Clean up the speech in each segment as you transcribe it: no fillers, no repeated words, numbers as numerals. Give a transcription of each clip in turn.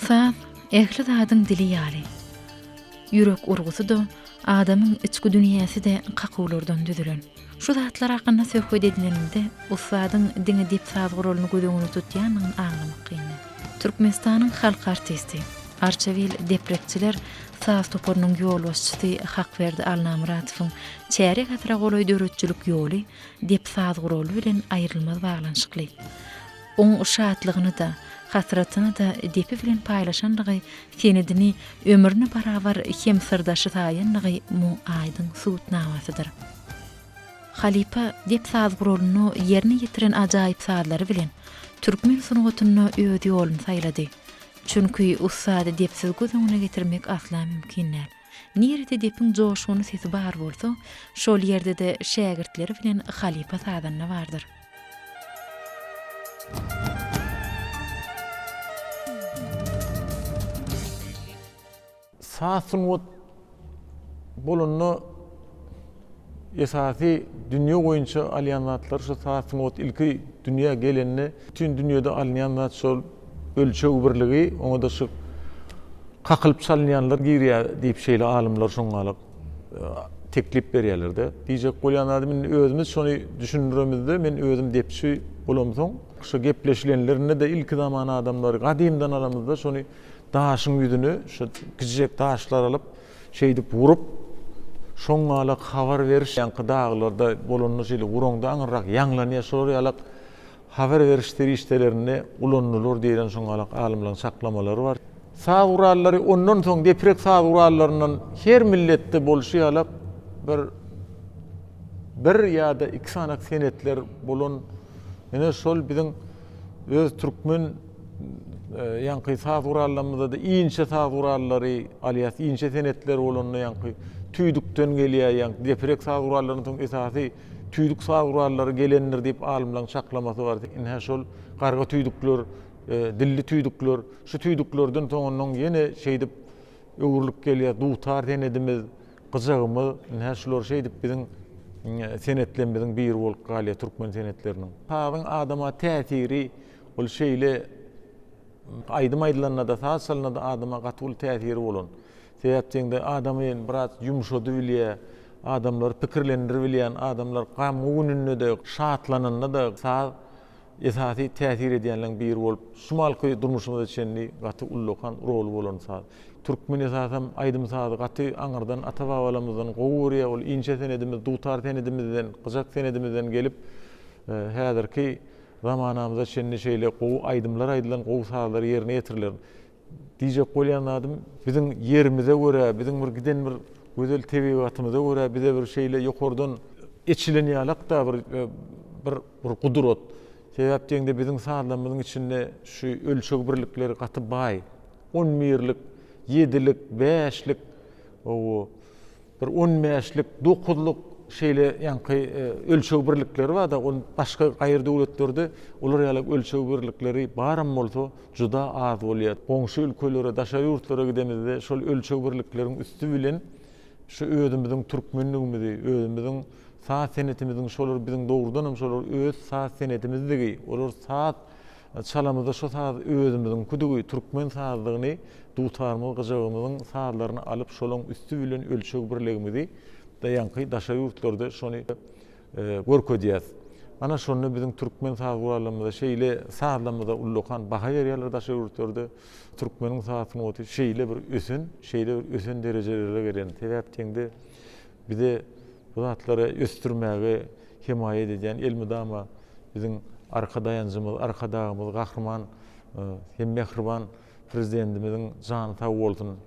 Saz ähli zadyň dili ýaly. Ýürek urgusy-da, adamyň içki dünýäsi-de kakuwlardan düzülen. Şu zatlar hakynda söhbet edineninde ussadyň diňe dep saz guralyny göz öňünde tutýandygyny aňlamak kyn däl. Türkmenistanyň halk artisti, Arçabil deprekçiler saz toparynyň ýolbaşçysy Hakberdi Alnamyratowyň çärýek asyra golaý döredijilik ýoly dep saz guraly bilen aýrylmaz baglanyşykly. Oň şatlygyny-da, hasratyny-da depi bilen paýlaşanlygy, senedini ömrüne barabar hem syrdaşy saýanlygy muň aýdyň subutnamasydyr. Halypa dep saz guralynda ýerine ýetiren ajaýyp sazlary bilen türkmen sungatynda öz ýoluny saýlady. Çünki ussady depsiz göz öňüne getirmek asla mümkin däl. Nirede depiň joşgunly sesi bar bolsa, şol ýerde-de şägirtleri bilen halypa sazanda bardyr. Saz sungat bolanda esasy dünýe boýunça alýan zatlar şu saz sungat ilki dünýä gelende bütin dünýede alynýan zat şol ölçeg birligi oňa-da şu kakylyp çalynýanlar girýär diýip şeýle alymlar şoňňalyk teklip berýärler-de. Diýjek bolýan zadym indi özümiz şony düşündiremizde men özüm depçi bolamsoň şu gepleşilenlerinde-de ilki zaman adamlary gadymdan alamyzda şony Daşyň ýüzüne şu kiçijek daşlar alyp, şeýdip urup, şoňňalak habar beriş, ýaňky daglarda bolanda şeýle uraňda aňyrrak ýaňlanýar, şolar ýalak habar beriş serişdelerinde ulanylar diýlen şoňňalak alymlaryň çaklamalary bar. Saz gurallary ondan soň deprek saz gurallaryndan her milletde bolşy ýalak bir bir ýa-da iki sanak senetler bolan ine şol biziň öz türkmen Ýaňky saz gurallarymyzda-da inçe saz gurallary alýas, inçe senetler bolanda ýaňky tüýdükden gelýär, ýaňky deprek saz gurallarynyň soň esasy tüýdük saz gurallary gelendir diýip alymlaryň çaklamasy bar. Ine şol garga tüýdükler, dilli tüýdükler, şu tüýdüklerden soňundan ýene şeýdip öwrülip gelýär dutar senedimiz, gyjagymyz, ine şular şeýdip biziň senetlerimiziň biri bolup galýar türkmen senetleriniň. Sazyň adama täsiri Ol şeýle aýdym aýdylanda-da, saz çalynanda-da adama gaty uly täsiri bolan. Sebäp diýeňde adamy biraz ýumşady bilýär, adamlary pikirlendirip bilýän, adamlar gamgy gününde-de, şatlananda-da saz esasy täsir edýänleriň biri bolup, şu malky durmuşymyza çenli gaty ullakan roly bolan saz. Türkmen esasam aýdym-sazy gaty aňyrdan ata-babalarymyzdan gowy görýär. Ol inçe senedimiz, dutar senedimizden, gyjak senedimizden gelip, häzirki Zamanamyza çenli şeýle gowy aýdymlar aýdylan, gowy sazlar ýerine ýetirilen. Diýjek bolýan zadym, biziň ýerimize görä, biziň bir giden bir gözel tebigatymyza görä bize bir şeýle ýokardan eçilen ýalak-da bir bir bir gudrat. Sebäp diýeňde biziň sazlarymyzyň içinde şu ölçeg birlikleri gaty baý. On birlik, ýedilik, bäşlik, owo. Bir on bäşlik, dokuzlyk şeýle ýaňky ölçeg birlikleri bar-da, ol başga gaýry döwletlerde olar ýaly ölçeg birlikleri baram bolsa, juda az bolýar. Goňşy ülkelere, daşary ýurtlara gidemizde şol ölçeg birlikleriň üsti bilen şu özümiziň türkmenligimizi, özümiziň saz senetimiziň şolar biziň dogrudanam şolar öz saz senetimizdigi, olar saz Çalamyzda şo saz özümiziňkidigi, türkmen sazdygyny dutarymyz, gyjagymyzyň sazlaryny alyp, şolaň üsti bilen ölçeg birligimizi ýaňky daşary ýurtlarda şony görkezýäs. Ana şonda biziň türkmen saz gurallarymyza şeýle sazlarymyza ullakan baha berýärler daşary ýurtlarda. Türkmeniň saz sungaty şeýle bir ösen, şeýle bir ösen derejelere gelen. Sebäp teňde bize Bu zatlary ösdürmäge hemaýat edýän elmydama biziň arka daýanjymyz, Arkadagymyz, Gahryman hem mähriban Prezidentimiziň jany sag bolsun!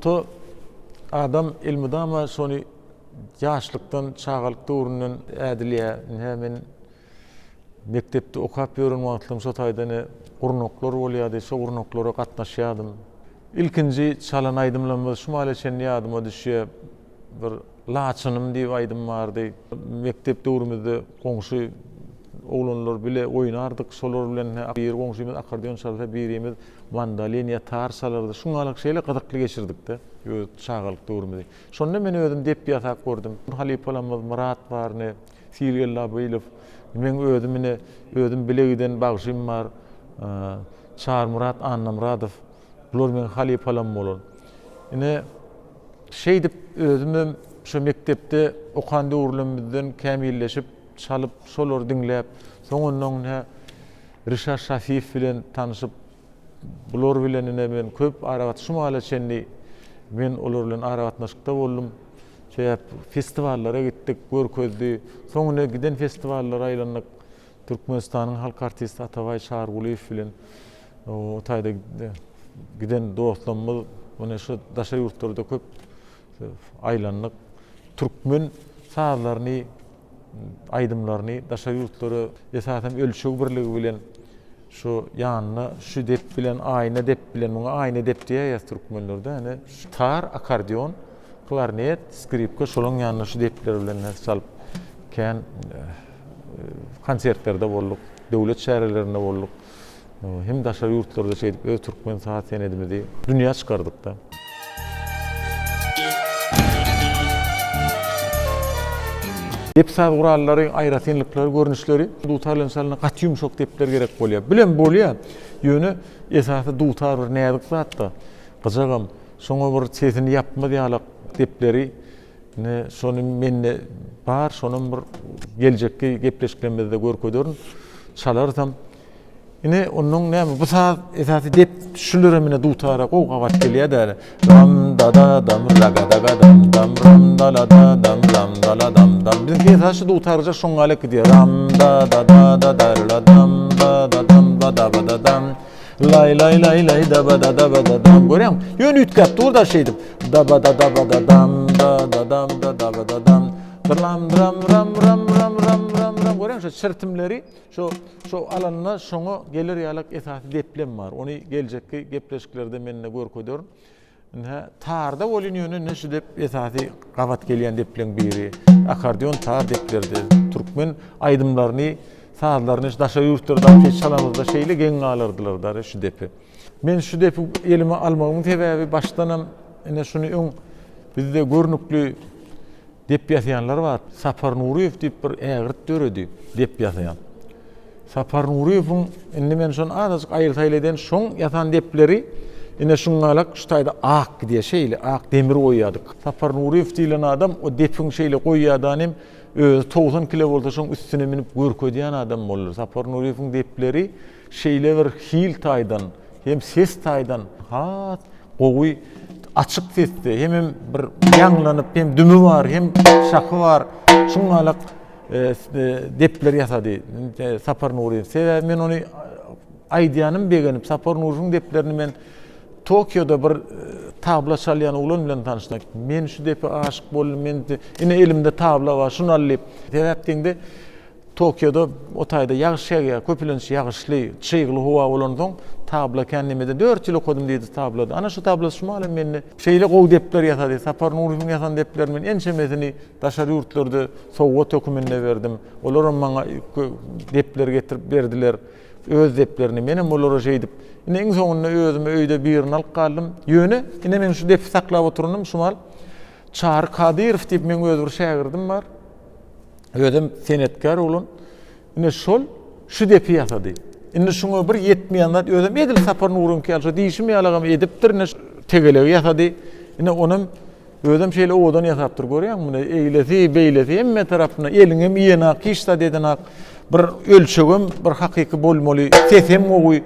Sungata adam elmydama şony ýaşlykdan, çagalyk döwründen ädilýär. Ine men mekdepde okap ýören wagtlarym şo taýda ine gurnaklar bolýardy, şo gurnaklara gatnaşýardym. Ilkinji çalan aýdymlarymyz şu mahala çenli ýadyma düşýär. Bir Laçynym diýip aýdym bardy. Mekdep döwrümizde goňşy oglanlar bile oýnardyk. Şolar bilen biri goňşymyz akkordeon çalsa, birimiz mandolin ýa tar çalardy. Şuňalak şeýle gyzykly geçirdik-de öz çagalyk döwrümizi. Şonda men özüm dep ýasap gördüm. Halypalarymyz Myrat bar ine, Silgeldi Abylow, meň özüm ine, özüm bile giden bagşym bar, Çarymyrat Annamyradow. Bular meň halypalarym bolan. Ine, şeýdip özümem şo mekdepde okan döwürlerimizden kämilleşip, çalyp, şolary diňläp, soňundan ine Rişat Şafiýew bilen tanşyp, bular bilen ine men köp aragat şu mahala çenli men olar bilen aragatnaşykda boldum. Sebäp festiwallara gitdik, görkezdi. Soň ine giden festiwallara aýlandyk. Türkmenistanyň halk artisti Atabaý Çarygulyýew bilen o taýda giden dostlarymyz mine şu daşary ýurtlarda köp aýlandyk. Türkmen sazlaryny, aýdymlaryny daşary ýurtlara esasan ölçeg birligi bilen şu ýanyna şu dep bilen, aýna dep bilen, muňa aýna dep diýýäs türkmenlerde, ýani tar, akkordeon, klarnet, skripka şolaryň ýanyna şu depler bilen çalyp kän konsertlerde bolduk, döwlet çärelerinde bolduk. Hem daşary ýurtlarda şeýdip öz türkmen saz senedimizi dünýä çykardyk-da. Dep saz gurallary aýratynlyklary, görnüşleri dutar bilen çalynanda gaty ýumşak depler gerek bolýar. Bilem bolýar. Ýöne esasy dutar bir näzik zat-da. Gyjagam şoňa bir sesini ýapmaz ýalak depleri Ine, şony mende bar, şonam bir geljekki gepleşiklerimizde görkederin, çalarsam. Ine, onnoň näme, bu saz esasy dep şulara mine dutara gowy gabat gelýär däli. Ram da da dam ra ga da ga dam dam ram da la da dam lam da la dam dam. Biziňki esasy şu dutarja şoň ýaly gidýär. Ram da da da da da la dam da da dam da da ba da dam. Lay lay lay lay da ba da da ba da dam. Görýäňmi? Ýöne üýtgäp dur da şeýdip. Da ba da da ba da dam da da dam da da ba da dam. Dram dram ram ram ram ram ram ram. Görýäňmi şu çirtimleri şu şu alanda şoňa geler ýalak esasy deplem bar. Ony geljekki gepleşiklerde men-de görkederin. Ine, tarda welin ýöne ine şu dep esasy gabat gelýän depleň biri. Akkordeon tar deplerdi. Türkmen aýdymlaryny, sazlaryny şu daşary ýurtlarda alyp çalanymyzda şeýle geň galardylar da şu depi. Men şu depi elime almagymyň sebäbi başdanam ine şuny öň bizde görnükli Dep ýasaýanlar bar. Sapar Nuryýew diýip bir ägirt döredi, dep ýasaýan. Sapar Nuryýewiň indi men şony azajyk aýyl-saýyl eden şoň ýasan depleri ine şuňňalak şu taýda ak gidýär, şeýle ak demir goýýardyk. Sapar Nuryýew diýlen adam o depiň şeýle goýýardan hem özi 90 kile bolsa şoň üstüne münüp görkezýän adam boldy. Sapar Nuryýewiň depleri şeýle bir hil taýdan hem ses taýdan has gowy açyk sesde hemem bir ýaňlanyp hem dümi bar hem şahy bar şuňalak e, e, depler ýasady e, Sapar Nuryýew. Sebäbi men ony aýdýanym begenip Sapar Nuryýewiň deplerini men Tokioda bir tabla çalýan oglan bilen tanyşdym. Men şu depe aşyk boldum. Men ine elimde tabla bar, şuny al diýip. Sebäp diýende Tokioda o taýda ýagyş ýagýar, köplenç ýagyşly, çygly howa bolansoň, tabla kän nemede dört ýyl okadym diýdi tablada. Ana şu tabla şu mahalam mende. Şeýle gowy depler ýasady. Sapar Nuryýewiň ýasan deplerini men ençemesini daşary ýurtlarda sowgat höküminde berdim. Olaram maňa depler getirip berdiler. Öz deplerini. Menem olara şeýdip. Ine iň soňunda özüme öýde birini alyp galdym. Ýöne ine men şu depi saklap oturanym şu mahal Çary Kadyrow diýip meň öz bir şägirdim bar. Özem senetkär oglan. Ine şol şu depi ýasady. Indi şuňa bir ýetmeýän zat özem edil Sapar Nuryňky ýaly şo diýşim ýalagam edipdir ine tegelegi ýasady. Ine onam özem şeýle owadan ýasapdyr görýäňmi muny eýlesi beýlesi hemme tarapyna eliňem iýenak hiç zat edenak bir ölçegem bir hakyky bolmaly sesem gowy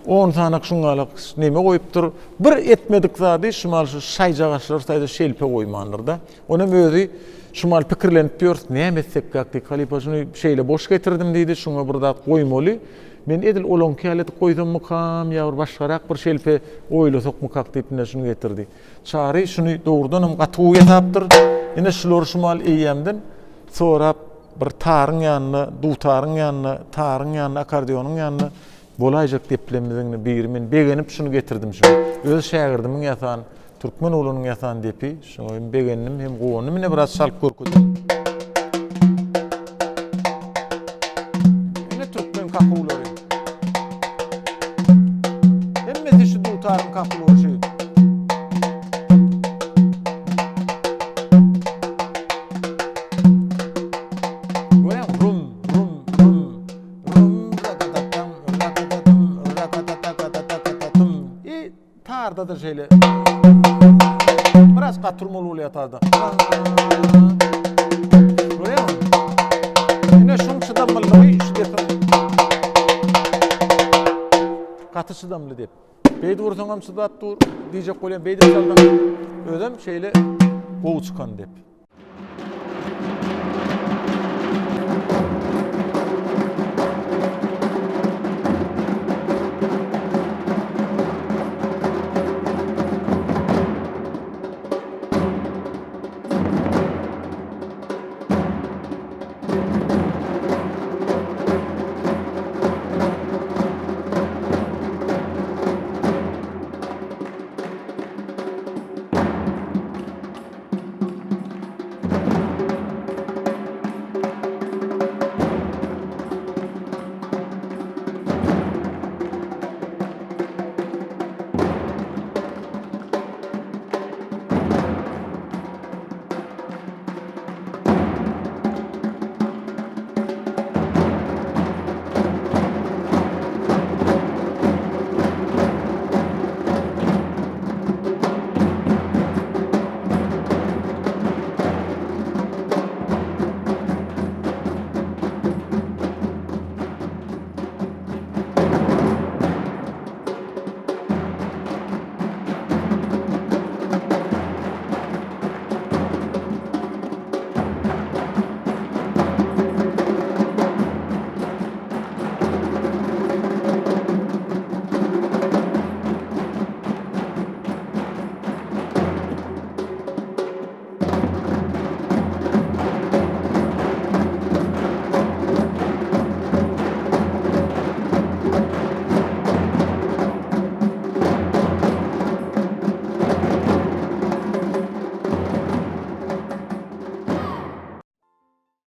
on sanak şuňalak neme goýupdyr bir etmedik zady şumal şu şaýjagaşlar şaýda şelpe goýmandyr-da. Onam özi şumal pikirlenip ýör, näme etsekkäk diýip, halypa şuny şeýle boş getirdim diýdi, şuňa bir zat goýmaly. Men edil olaňky ýaly edip goýsammykam ýa bir başgarak bir şelpe oýlasakmykak diýip ine şuny getirdi. Çary şuny dogrudanam gaty gowy ýasapdyr. Ine şulary şu mal eýýämden sorap bir taryň ýanynda, dutaryň ýanynda, taryň ýanynda, akkordeonyň ýanynda bolaýjak deplemizin biri. Men begenip şuny getirdim şuny. Öz şägirdimiň ýasan Türkmen oglunyň ýasan depi, şoňa hem begendim hem guwandym. Ine biraz çalyp görkezeyim. Ine türkmen kakuwlary. Hemmesi şu dutaryň kakuwlary şu. Görýäňmi? Rum, rum, rum. Rum, rakatatam, rakatatum, rakatatakatatatum. I Tarda-da şeýle. Biraz gaty urmaly bolýar tarda. Görýäňmi? Ine şuň çydamlylygy şu depiň. Gaty çydamly dep. Beýdip ursaňam çydap dur diýjek bolýan, beýdip çalsaň özem şeýle gowy çykan dep.